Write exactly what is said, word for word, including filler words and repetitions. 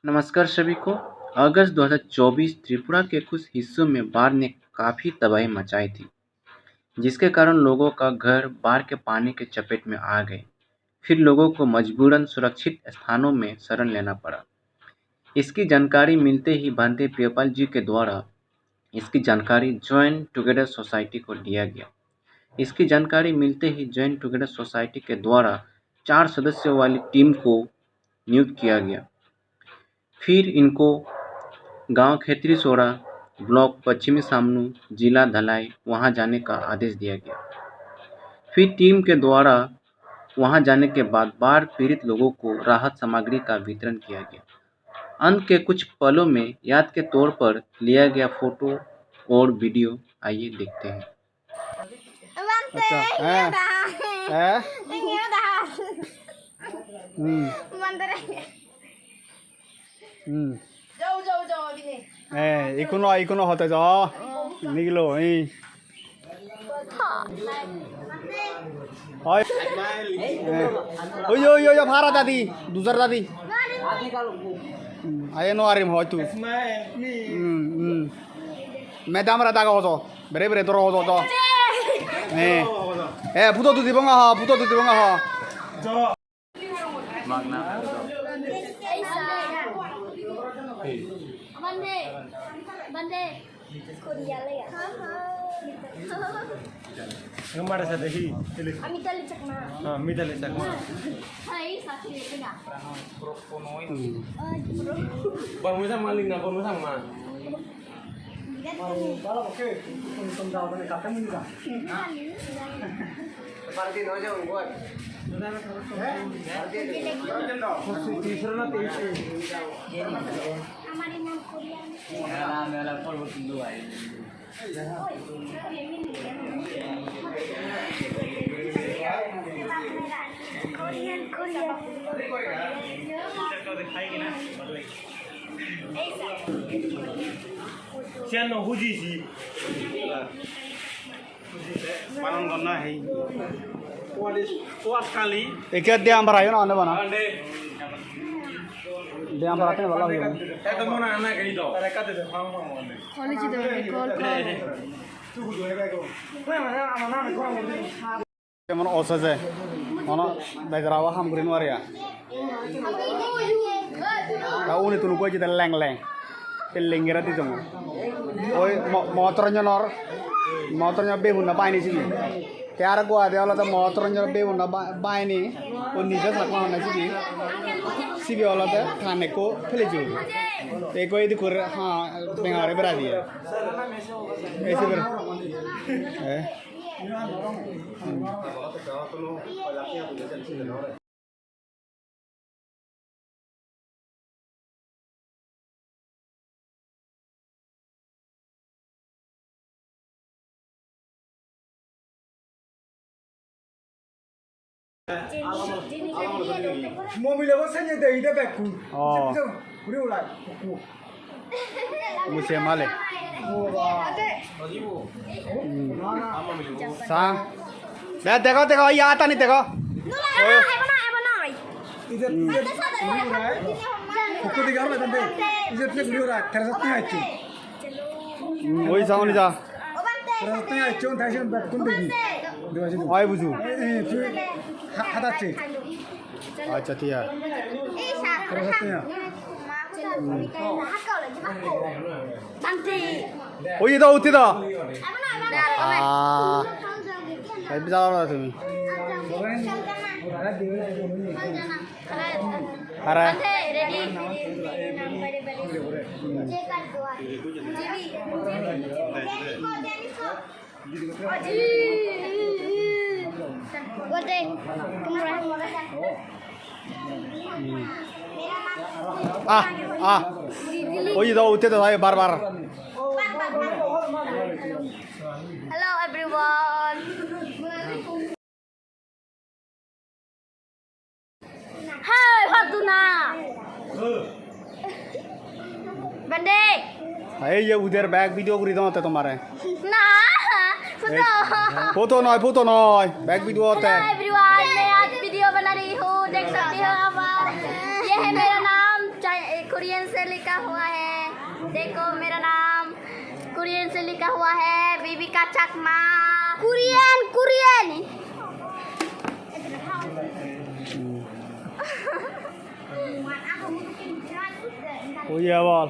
नमस्कार सभी को। अगस्त दो हज़ार चौबीस त्रिपुरा के कुछ हिस्सों में बाढ़ ने काफी तबाही मचाई थी, जिसके कारण लोगों का घर बाढ़ के पानी के चपेट में आ गए। फिर लोगों को मजबूरन सुरक्षित स्थानों में शरण लेना पड़ा। इसकी जानकारी मिलते ही भंते प्रियपाल जी के द्वारा इसकी जानकारी ज्वाइन टुगेदर सोसाइटी को दिया गया। इसकी जानकारी मिलते ही ज्वाइन टुगेदर सोसाइटी के द्वारा चार सदस्यों वाली टीम को नियुक्त किया गया। फिर इनको गांव खेतरी सोरा, ब्लॉक पश्चिमी सामनू, जिला धलाई, वहां जाने का आदेश दिया गया। फिर टीम के द्वारा वहां जाने के बाद बाढ़ पीड़ित लोगों को राहत सामग्री का वितरण किया गया। अंत के कुछ पलों में याद के तौर पर लिया गया फोटो और वीडियो, आइए देखते हैं। Bhante, acha, ini he? Ada. He? Ini ada. Hmm. Bhante. Hmm. Jao, jao, jao, abhi nahi. Eh, ikuno, ikuno hote jao. Nigilo, eh. Oi. Eh. Oi, oi, oi, oi, phara dadi, dujar dadi. Hmm, aye no arim hoy tu. Hmm, hmm. Madam ra daga hojo. Bere bere doro hojo to. Eh. Eh, puto tu dibonga ha, puto tu dibonga ha. Bhante, Bhante. Korea le ya. Nomor sa dehi. Amitali Chakma. Ha, Mitali Chakma. Hai, sasi le na. Bang mo sa maling na, bang mo sa ma. Korean, Korean. Siyan no hujisi. Palan gonna hai. What is, what kali? Ikke Diambara yo na ande bana. Ande. Diambara te bala hoyo. Eto mona ana gari do. College de call call. Jemon oseje, hono bejara o ham guri nw pare ar. Ta uni tunu goi jede leng leng, ei lengera di jong. Oi mo-, Mohottoronjonor, Mohottoronjonor bebunno baini sibe. Te aro guade olode Mohottoronjonor bebunno ba-, baini, o nijo Chakma honna sibe. Sibe olode than ekko pele jeyegoi. Te ekko edik guri, ha, benga guri bera diye. Ei sibe. Eh. Mobile bo sene de ide bekkun. Oh. Guri ulai. Mui se male. Hmm. Sa. Be dego, dego, iya atani dego. Oi. Hmm. Hmm, oi sa, oi sa. Oi buju. Accha, thik age. Oi, idu uthi do. Ah. Ei bijal aro tumi. Hara. Ah, ah. Oi, idu uthi do, bar bar. Hello everyone. Hey, Fatuna. Bande. Ei ye uder bag video guri dong te tomare. Na, photo. Photo noi, photo noi. Bag video te. Hello everyone, मैं आज वीडियो बना रही हूँ, देख सकते हो आप। ये है मेरा नाम, चाइ-, कोरियन हुआ है। देखो, मेरा नाम कुरियन से लिखा हुआ है, बीबी का चकमा। कुरियन, कुरियन। Oye, bol.